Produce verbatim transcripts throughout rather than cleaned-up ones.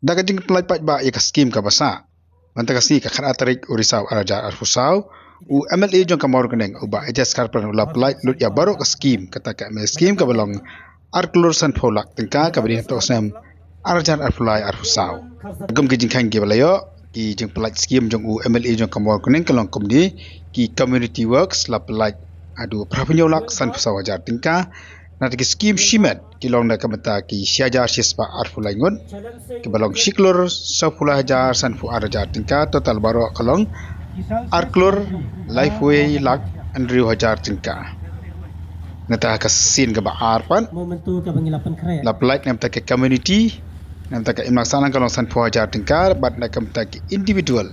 Da ka jingpynlait paidbah ïa ka skim kaba sah, mynta ka sngi ka khatar tarik u Risaw ar hajar arphew saw, u M L A jong ka Mawryngkneng u Bah Ejaz Kharpran u la pynlait lut ïa baroh ka skim, kata ka M L A skim kaba long ar klur sanphew lak tyngka kaba dei na ka snem ar hajar arphew lai arphew saw. Kum ki jingkhang kiba la ïoh, ki jingpynlait skim jong u M L A jong ka Mawryngkneng ka long kumne: ki community works la pynlait haduh phra phew lak sanphew saw hajar tyngka. Na kata ki skim shimet ki long na ka bynta ki shi hajar shispah arphew lai ngut kiba long shi klur saphew lai hajar sanphew ar hajar tyngka, total baroh ka long ar klur laiphew lak hynriew hajar tyngka. Na kata ka sien kaba ar pat, la pynlait na ka bynta ka community, na ka bynta ka imlang sahlang ka long sanphew hajar tyngka, bad na ka bynta ka individual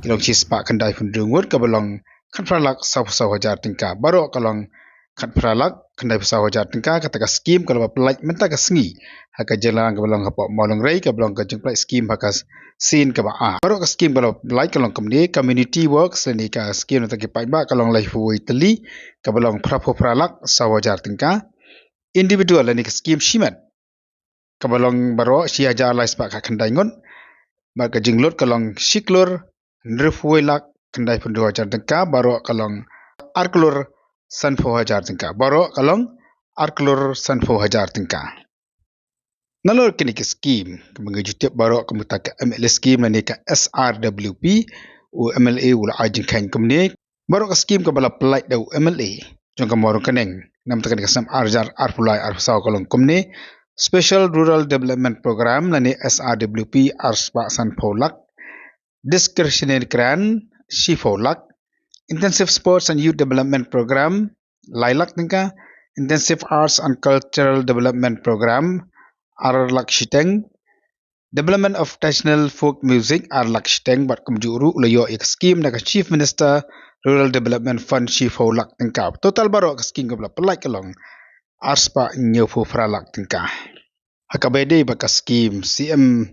ki long shispah khyndai phew hynriew ngut kaba long khatphra lak saphew saw hajar tyngka. Baroh ka long khatphra lak khyndai phew saw hajar tyngka. Kata ka skim ka la pynlait mynta ka sngi ha ka jingïalang kaba long hapoh Mawlyngrei, kaba long ka jingpynlait skim ha ka sien kaba ar. Baroh ka skim ka la pynlait ka long kumne: community works lane ka skim na ka bynta ki paidbah ka long laiphew tylli kaba long phra phew phra lak saw hajar tyngka. Individual lane ka skim shimet kaba long baroh shi hajar laispah khatkhyndai ngut, bad ka jinglut ka long shi klur hynriewphew lak khyndai phew hynriew hajar tyngka, baroh ka long ar klur sanphew hajar tyngka. Baroh ka long ar klur sanphew hajar tyngka. Nalor kine ki skim kaba ngi ju tip baroh, ka mut ka M L A skim lane ka S R W P, u M L A u la ai jingkhang kumne: baroh ka skim kaba la pynlait da u M L A jong ka Mawryngkneng na ka bynta ka snem ar hajar arphew lai arphew saw ka long kumne: Special Rural Development Program lane S R W P, arspah sanphew lak. Discretionary Grant, shiphew lak. Intensive Sports and Youth Development Program, lai lak tyngka. Intensive Arts and Cultural Development Program, ar lak shiteng. Development of Traditional Folk Music, ar lak shiteng, bad kumjuh ruh u la ïoh ïa ka skim na ka Chief Minister Rural Development Fund, shiphew lak tyngka. Total baroh ka skim kaba la pynlait ka long arspah hynñiewphew phra lak tyngka. Ha kaba ïadei bad ka skim C M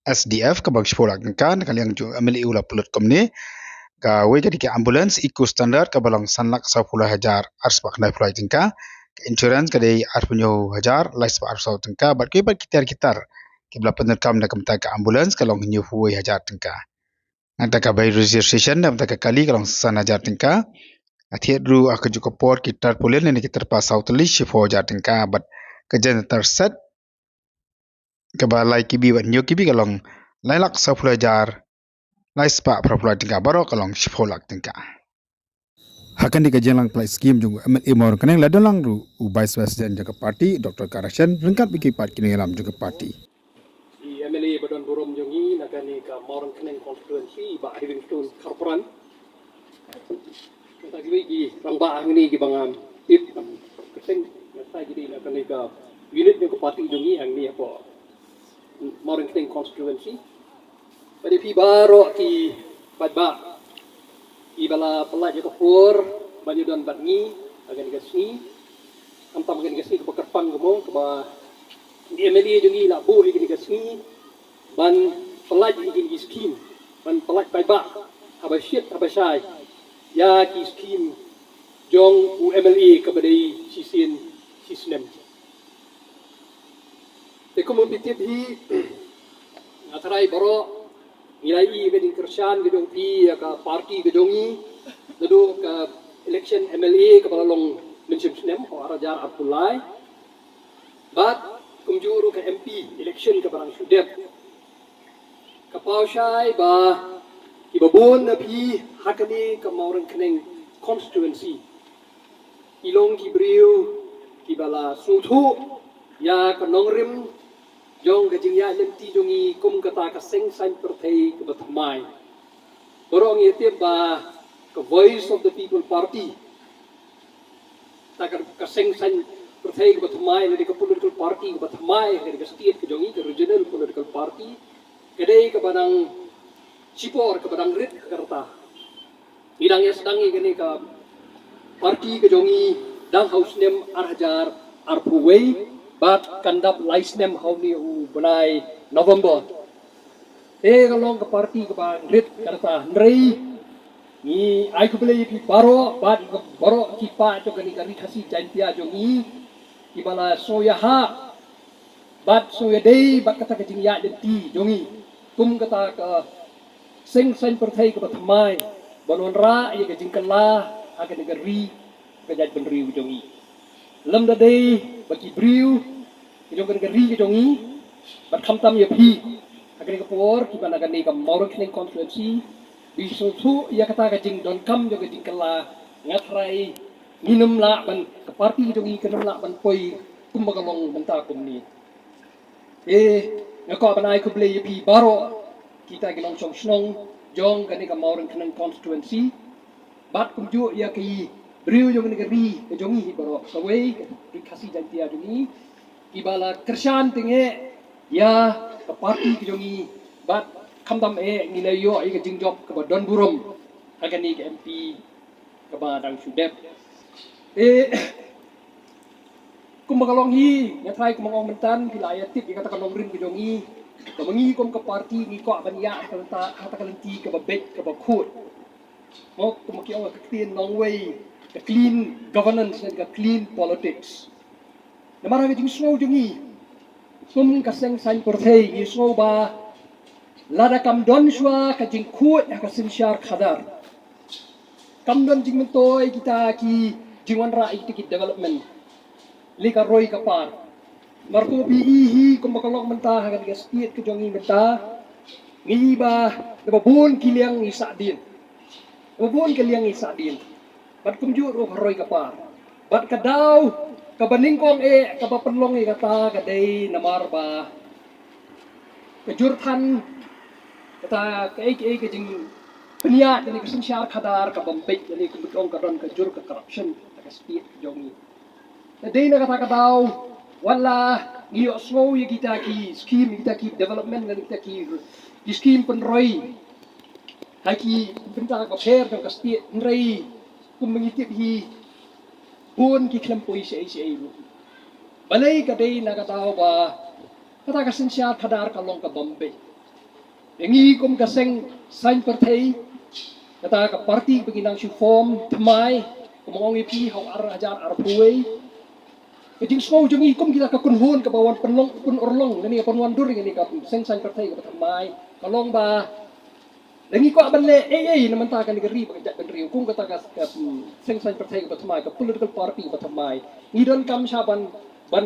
S D F kaba shiphew lak tyngka, na ka liang jong u M L A u la pynlut kumne: kawei ka dei ka ambulance Eco Standard kaba long san lak sawphew lai hajar arspah khyndaiphew lai tyngka. Ka insurance ka dei arphew hynñiew hajar laispah arphew saw tyngka, bad kiwei pat ki tiar ki tar kiba la pyndonkam na ka bynta ka ambulance ka long hynñiewphew wei hajar tyngka. Na ka bynta ka registration na ka bynta ka kali ka long san hajar tyngka. Ka thied ruh ha kajuh ka por ki tarpaulin lane ki tirpal saw tylli, shiphew hajar tyngka, bad ka generator set kaba lai kibi bad hynñiew kibi ka long lai lak sawphew lai hajar laispah phraphew lai tyngka, baroh ka long shiphew lak tyngka. Ha kane ka jingïalang pynlait skim jong u M L A Mawryngkneng la don lang ruh u Vice President jong ka party, Doctor Karashen, ryngkat bad kiwei pat ki nongïalam jong ka party. Ki M L A ba don burom jong ngi na kane ka Mawryngkneng constituency, Bah Heavingstone Kharpran. Mynta kiwei ki rangbah hangne kiba ngam tip, ngam kyrteng, mynta ki dei na kane ka unit jong ka party jong ngi hangne hapoh Mawryngkneng constituency. Bad ïa phi baroh ki paidbah kiba la pynlait ïa ka por ban ïadon bad ngi ha kane ka sngi. Khamtam ha kane ka sngi kaba kyrpang kumno, kaba ki M L A jong ngi la buh ïa kane ka sngi ban pynlait ïa kine ki skim, ban pynlait paidbah haba shit haba shai ïa ki skim jong u M L A kaba dei shisien shisnem. Te kumba phi tip hi, nga tharai baroh ngi la ïohi ïa ka jingkyrshan ka jong phi ïa ka party ka jong ngi naduh ka election M L A kaba la long mynshem snem ha u ar hajar arphew lai. Bad kumjuh ruh ka M P election kaba dang shu dep. Ka paw shai ba kiba bun na phi ha kane ka Mawryngkneng constituency ki long ki briew kiba la sngewthuh ïa ka nongrim jong ka jingïaid lynti jong ngi kum kata ka seng saiñ pyrthei kaba thymmai. Baroh ngi tip ba ka Voice of the People Party, ta ka, ka seng saiñ pyrthei kaba thymmai, lane ka political party kaba thymmai, lane ka state ka jong ngi, ka regional political party, ka dei kaba dang shipor, kaba dang rit ha ka rta. Ngi dang ïa sdang ïa kane ka party ka jong ngi dang ha u snem ar hajar arphew wei, bad kan dap lai snem ha une u bnai November. Te ka long ka party kaba rit ka rta, hynrei ngi ai khublei ïa phi baroh, bad ïa baroh ki paidbah jong kane ka Ri Khasi Jaiñtia jong ngi kiba la sngewbha Bad sngewdei bad kata ka jingïaid lynti jong ngi kum kata ka seng saiñ pyrthei kaba thymmai ban wanrah ïa ka jingkylla ha kane ka ri ka jaitbynriew jong ngi. Lymda dei ba ki briew ka jong kane ka ri ka jong ngi bad khamtam ïa phi ha kane ka por kiba na kane ka Mawryngkneng constituency, bi sngewthuh ïa kata ka jingdonkam jong ka jingkylla, nga trai ngin ym lah ban, ka party ka jong ngi kan ym lah ban poi kumba ka long mynta kumne. Te nga kwah ban ai khublei ïa phi baroh kita ki nongshong shnong jong kane ka Mawryngkneng constituency bad kumjuh ïa ki briew jong kane ka ri ka jong ngi hi baroh, kawei ka ri Khasi Jaiñtia jong ngi kiba la kyrshan tyngeh ïa ka party ka jong ngi bad khamtam eh ngi la ïoh ïa ka jingjop kaba don burom ha kane ka M P kaba dang shu dep. Te kumba ka long hi, nga trai kumba nga ong mynta, phi la ïa tip ïa kata ka nongrim ka jong ngi. Kaba ngi kum ka party ngi kwah ban ïa ha kata ka lynti kaba beit kaba khuid. Mo, kumba ki ong ka ktien nongwei, ka clean governance ne ka clean politics. Namar ha ka jingsngew jong ngi kum ka seng saiñ pyrthei ngi sngew ba lada kam don shuwa ka jingkhuid ha ka synshar khadar, kam don jingmyntoi kita ki jingwanrah ïa kita ki development, lei ka roi ka par. Namar kumba phi i hi kumba ka long mynta ha kane ka state ka jong ngi mynta, ngi i ba naba bun ki liang ngi sahdien. Naba bun ki liang ngi sahdien. Bad kumjuh ruh ka roi ka par. Bad ka daw kaba nyngkong eh kaba pynlong ïa kata ka dei namar ba ka jur than kata kaei kaei ka jingpynïaid ïa ka synshar khadar kaba ym beit, ïa ka beit ong ka don ka jur ka corruption ha ka state ka jong ngi. Te dei na kata ka daw wat la ngi ïohsngew ïa kita ki scheme, ïa kita ki development, ïa kita ki, ki scheme pynroi ha ki bynta bapher jong ka state, hynrei kumba ngi tip hi bun ki khlem poi shaei shaei ruh. Balei? Ka dei na ka daw ba kata ka synshar khadar ka long kaba ym beit. Ïa ngi kum ka seng saiñ pyrthei, kata ka party ba ngi nang shu form thymmai, kumba nga ong ïa phi ha u ar hajar arphew wei, ka jingsngew jong ngi kum kita ka kynhun kaba wan pynlong, pynurlong ïa kane, pynwandur ïa kane ka seng saiñ pyrthei kaba thymmai ka long ba lada ngi kwah ban leh ei ei na mynta kane ka ri bad ka jaitbynriew kum kata ka, ka, hmm, seng saiñ pyrthei kaba thymmai, ka political party kaba thymmai, ngi donkam sha ban, ban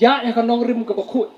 ïa, ïa ka nongrim kaba khuid.